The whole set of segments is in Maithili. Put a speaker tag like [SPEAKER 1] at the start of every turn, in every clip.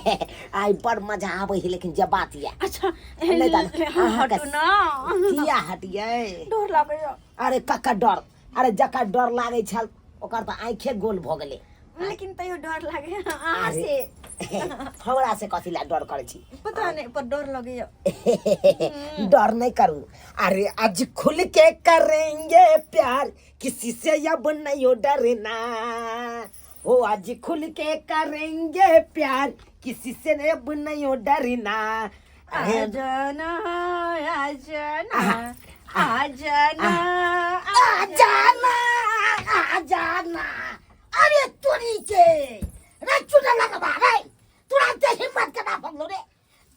[SPEAKER 1] आइ बड़ मजा आबै है लेकिन जे बात ये
[SPEAKER 2] अच्छा
[SPEAKER 1] नहि तऽ अहाँके
[SPEAKER 2] हटू ना
[SPEAKER 1] किया हटियै
[SPEAKER 2] डर लागैया
[SPEAKER 1] अरे ककर डर अरे जकर डर लागै छल ओकर तऽ आँखे गोल भऽ गेलै
[SPEAKER 2] लेकिन तैयो डर लागे अहाँ
[SPEAKER 1] अरे।
[SPEAKER 2] से
[SPEAKER 1] हमरा से कथी लए डर करै छी
[SPEAKER 2] पता नहीं पर डर लगैया
[SPEAKER 1] डर नहीं करू अरे आज खुल के करेंगे प्यार किसी से अब नहीं डरना हो आज खुल के करेंगे प्यार किसी से अब नहीं डरना अरे
[SPEAKER 2] आ जाना आ जाना आ जाना
[SPEAKER 1] आ जाना आ जाना अरे तोरी के रे चुना लगवा रे तोरा ते हिम्मत केना भगलो रे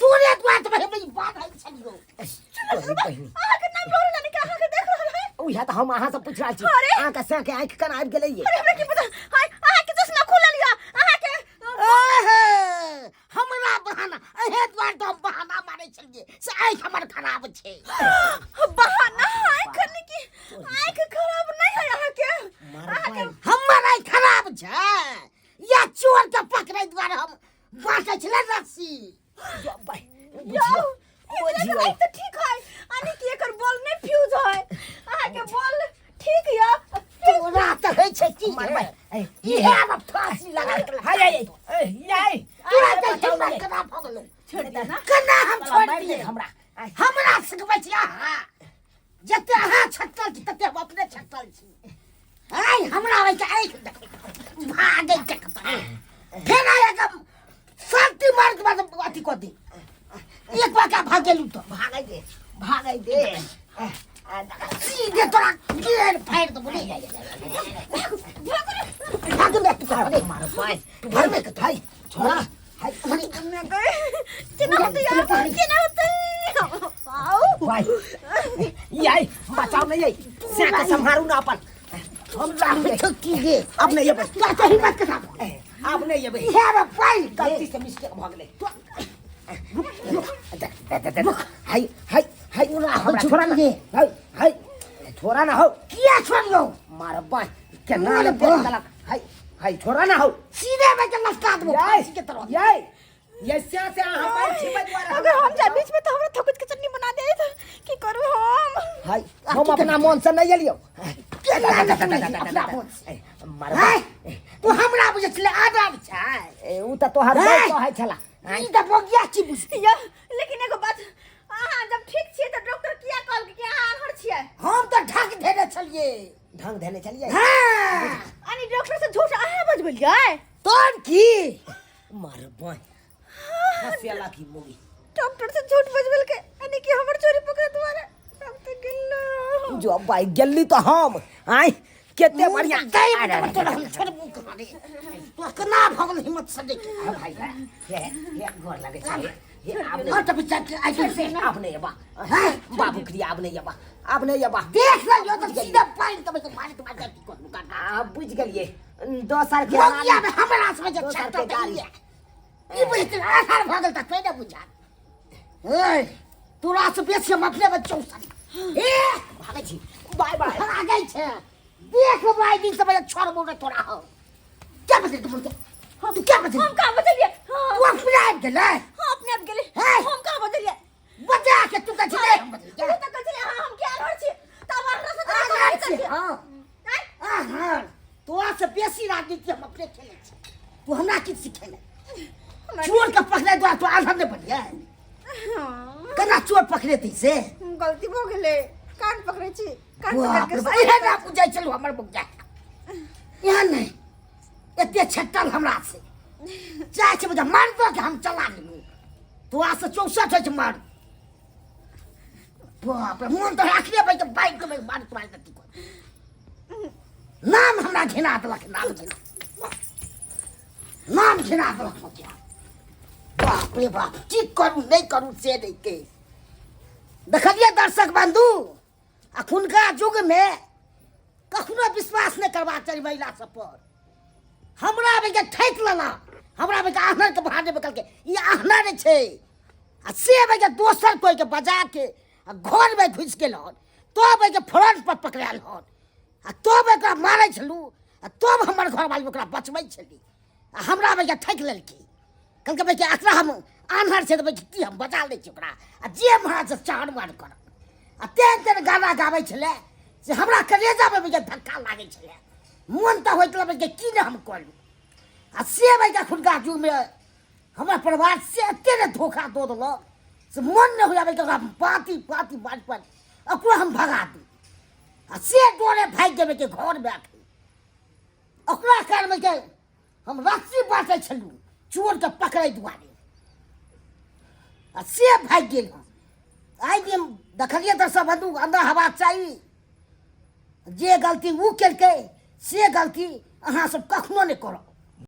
[SPEAKER 1] तोरे दुआर तऽ भाई बात है छलियो
[SPEAKER 2] अहाँके नाम लऽ रहल कि अहाँके देख रहल है
[SPEAKER 1] उहे तऽ हम अहाँ से पूछ रहल छी
[SPEAKER 2] अरे!
[SPEAKER 1] अहाँके से के आँखि केना आबि गेलै ये
[SPEAKER 2] अरे हमरा की पता हाय अहाँके चश्मा खुलल यऽ अहाँके
[SPEAKER 1] ओहे, हमरा बहाना एहे दुआर तऽ हम बहाना मारै छलियै से आँखि हमर खराब छै
[SPEAKER 2] बहाना आँख ने की आँख खराब नहीं है अहाँके अहाँके
[SPEAKER 1] हमर आँखि खराब छै या चोर के पकड़ै दुआरे हम बाँटै छलै रस्सी
[SPEAKER 2] यौ एकर आँखि तऽ ठीक है यानी कि एकर बॉल नहीं फ्यूज है अहाँके बॉल ठीक यऽ
[SPEAKER 1] तोरा तऽ होइ छै की इहे आब फांसी लगा के हाय तोरा तऽ हिम्मत केना भऽ गेलौ
[SPEAKER 2] छोड़ दिअ ना
[SPEAKER 1] केना हम छोड़ दियै हमरा हमरा सिखबै छी अहाँ जते अहाँ छटल छी तते हम अपने छटल छी आइ हमरा आबै छै आँखि देखै भागै छै कतऽ फेर आइ एकदम सर्दी मार के बाद अथी कऽ दी एक बार का भागेलू तऽ भागै दे भागै दे सीधे तोरा गेर फाड़ि देबो रे भाग ले तू अरे मार भाई तू घर में भाई छोड़ा हाय अरे
[SPEAKER 2] केना होतै यार केना होतै आउ
[SPEAKER 1] भाई याई बचाओ नहीं याई से के संभारू ना अपन हम जाने की गे अब नहीं ये तू तो हिम्मत के साथ अब नहीं ये ये रे भाई गलती से मिस्टेक भ गेलै हाय हाय हाय हमरा छोड़ा ना हाय हाय छोड़ा ना हो किया छोड़ियो मार बाय केना ले पेट दलक हाय हाय छोड़ा ना हो सीधे में के लटका देबो फांसी के तरह याई ये से से अहाँ पैर छिपै दुआरे
[SPEAKER 2] अगर हम जाय बीच में तो हमरा थकुच के चटनी बना देत की करू हम
[SPEAKER 1] हाय हम अपना मन से नहीं एलियो मार तू हमरा बुझै छले आदर छै ऊ त तोहर
[SPEAKER 3] हैं?
[SPEAKER 1] कहै छला
[SPEAKER 3] ई तऽ बगिया छी बुझ
[SPEAKER 2] या लेकिन एगो बात अहाँ जब ठीक छियै तऽ डॉक्टर किया कहलकै कि अहाँ आन्हर छियै
[SPEAKER 3] हम तऽ ढक धेने छलियै
[SPEAKER 1] ढंग धेने छलियै
[SPEAKER 3] हाँ
[SPEAKER 2] यानी डॉक्टर से झूठ अहाँ बजबलियै
[SPEAKER 3] तोर की
[SPEAKER 1] मार बाय हंसिया की मूवी
[SPEAKER 2] डॉक्टर से झूठ बजबलकै यानी कि हमर चोरी पकड़े दुआरे हम तऽ गेलहुँ
[SPEAKER 1] जो भाई गेली तो हम आय केते बढ़िया
[SPEAKER 3] दई में तोरा हम छोड़बू कहाँ रे तू केना भऽ गेल हिम्मत से देख
[SPEAKER 1] हाँ भाई हे हे हे गोर लगे छै हे आब नहीं
[SPEAKER 3] हट बच्चा के आइ से
[SPEAKER 1] आब नहीं अबा हैं बाबू क्रिया आब नहीं अबा आब नहीं अबा
[SPEAKER 3] देख ले यो तऽ सीधा पानि के मारि के मारि के करू का
[SPEAKER 1] आ बुझ गेलिए दोसर के
[SPEAKER 3] बगिया में हमरा समझ
[SPEAKER 1] दोसर
[SPEAKER 3] छट्टा
[SPEAKER 1] के गाली।
[SPEAKER 3] ई बुझते आधार भऽ गेल तऽ कोइ बुझा ए तोरा से बेसी हम अपने बच्चों से ए
[SPEAKER 1] भागै छी बाय बाय
[SPEAKER 3] भागै छै देख लेबै आइ दिन से बजे छोड़बो नहि तोरा हम क्या बजल तू बोलते तू क्या बजल
[SPEAKER 2] हम कहाँ बजलियै हाँ
[SPEAKER 3] तू अपने आबि गेलै
[SPEAKER 2] हाँ अपने आप गेलै
[SPEAKER 3] हैं?
[SPEAKER 2] हम कहाँ बजलियै
[SPEAKER 3] बजा के तू कहै छी नहि हम बजल
[SPEAKER 2] ओ तऽ कहै छलै हाँ हम के आन्हर छियै तब आन्हर से तऽ
[SPEAKER 3] आधार
[SPEAKER 2] कहै
[SPEAKER 3] छी
[SPEAKER 2] छियै
[SPEAKER 3] हाँ
[SPEAKER 2] आँय?
[SPEAKER 3] आधार तोरा से बेसी राजनीति हम अपने खेलै छी तू हमरा की सिखेले
[SPEAKER 2] हमरा
[SPEAKER 3] चोर के पकड़े द्वारा तू आधार नहि बनिए
[SPEAKER 2] हाँ,
[SPEAKER 3] केना चोर पकड़ेतै से
[SPEAKER 2] गलती भऽ गेलै कान पकड़ै छी कान पकड़
[SPEAKER 3] बाप
[SPEAKER 2] के
[SPEAKER 3] रे बाप, इहे ना बुझै छलहुँ हमर बौआ एहन नहि एते छट्टल हमरा से चाहे छै बुझा मार दो के हम चला लेलहुँ तोरा से 64 होइ छै मार बाप रे मोन तऽ राखले भाई के बाइक के मार मार देती नाम हमरा घिना देलक नाम घिना नाम घिना देलक मोतिया बाप रे बाप की करू नहि करू से नहि के देखलियै दर्शक बंधु अखुनका युगमे कखनो विश्वास नहि करबाक चाही महिला सब पर हमरा बेके ठकि लेलक हमरा बेके आह्नरके बहाने कहलकै ई आह्नर छै आ से बेके दोसर कोइके बजा के आ घरमे घुसि गेल हन तब एहिके फ्रंट पर पकड़ायल हन आ तब एकरा मारै छलहुँ आ तब हमर घरवाली ओकरा बचबै छली आ हमरा बेके ठकि लेलकै
[SPEAKER 1] कहलकै भाइ कि एकरा हम आन्हर छै तऽ भाइ की हम बचा लै छी ओकरा आ जे महाराज से चार मार करब आ तेहन तेहन गाना गाबै छलै से हमरा कलेजामे भैया धक्का लागै छलै मोन तऽ होइत रहै कि की नहि हम कऽ लू आ से भाइ एखुनका युगमे हमरा परिवार से एते ने धोखा दऽ देलक से मोन नहि होइए भाइ ओकरा पाँति पाँति बात पर ओकरो हम भगा दी आ से डरे भागि जेबै के घरमे अखन ओकरा कारणमे के हम रस्सी बाँटै छलहुँ चोरके पकड़ै दुआरे आ से भागि गेल हँ आइ दिन देखलियै तऽ सब बन्दूक अन्दर हेबाक चाही जे गलती ओ केलकै से गलती अहाँ सब कखनो नहि करब।